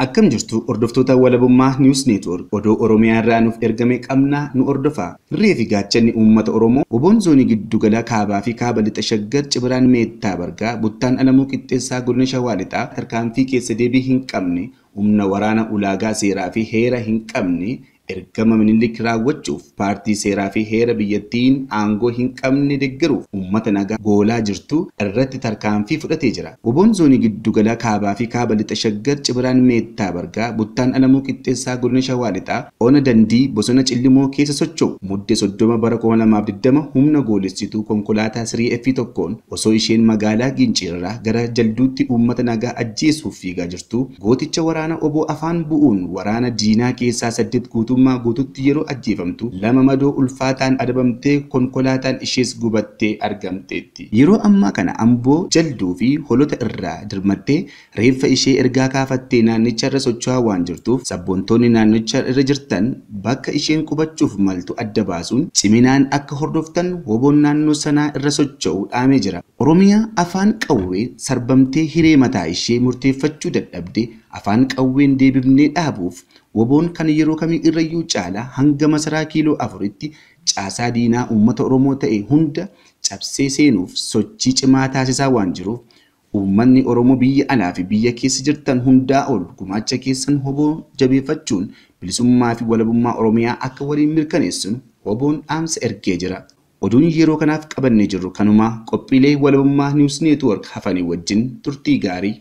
Akkam jirtu hordoftoota Walabummaa News Network, oduu Oromiyaa irraa nuuf ergame qabnaa, nu hordofaa. Hirree fi gaachanni uummata Oromoo Woboon zoonii giddugala kaabaa fi kaaba lixa Shaggar, Cibiraan Meettaa Bargaa, Buttaan Alamuu Qixxeessaa, godina Shawaa Lixaa tarkaanfii keessa deebii hin qabne, humna waraana ulaagaa seeraa fi heera hin qabne, ergama Minilik raawwachuuf paartii seeraa fi heera biyyattiin aangoo hin qabne deeggaruuf uummata nagaa goolaa jirtu irratti tarkaanfii fudhatee jira. Woboon zoonii giddugala kaabaa fi kaaba lixa Shaggar, Cibiraan Meettaa Bargaa, Buttaan Alamuu Qixxeessaa, godina Shawaa Lixaa, ona Dandii bosona Cillimoo keessa socho'u Mudde 30 bara 2020 humna goolessituu konkolaataa 3F tokkoon osoo isheen magaalaa Ginciirraa gara Jalduutti uummata nagaa ajjeesuuf fiigaa jirtu gooticha waraana Oboo afaan bu'uun waraana diinaa keessaa 8 guutuu guutummaa guututti yeroo ajjeefamtu, 2 madoo ulfaataan adabamtee konkolaataan ishees gubattee argamteetti. Yeroo ammaa kana Amboo, Jalduu fi Holota irraa dirmattee reeffa ishee ergaa kaafattee naannicha irra socho'aa waan jirtuuf, sabboontoonni naannicha irra jirtan bakka isheen qubachuuf maltu adda baasuun ciminaan akka hordoftan Woboon naannoo sanaa irra socho'u dhaamee jira. Oromiyaa afaan qawwee sarbamtee hiree mataa ishee murteeffachuu dadhabde afaan qawween deebifnee dhaabuuf Woboon kan yeroo kamii irrayyuu caalaa hanga masaraa kiiloo 4tti caasaa diinaa uummata Oromoo ta'e hunda cabsee seenuuf sochii cimaa taasisaa waan jiruuf, uummanni Oromoo biyya alaa fi biyya keessa jirtan hundaa ol gumaacha keessan Woboo jabeeffachuun bilisummaa fi walabummaa Oromiyaa akka waliin mirkaneessinu Woboon dhaamsa ergee jira. Oduun yeroo kanaaf qabannee jirru kanuma. Qophiilee Walabummaa News Network hafanii wajjin turtii gaarii.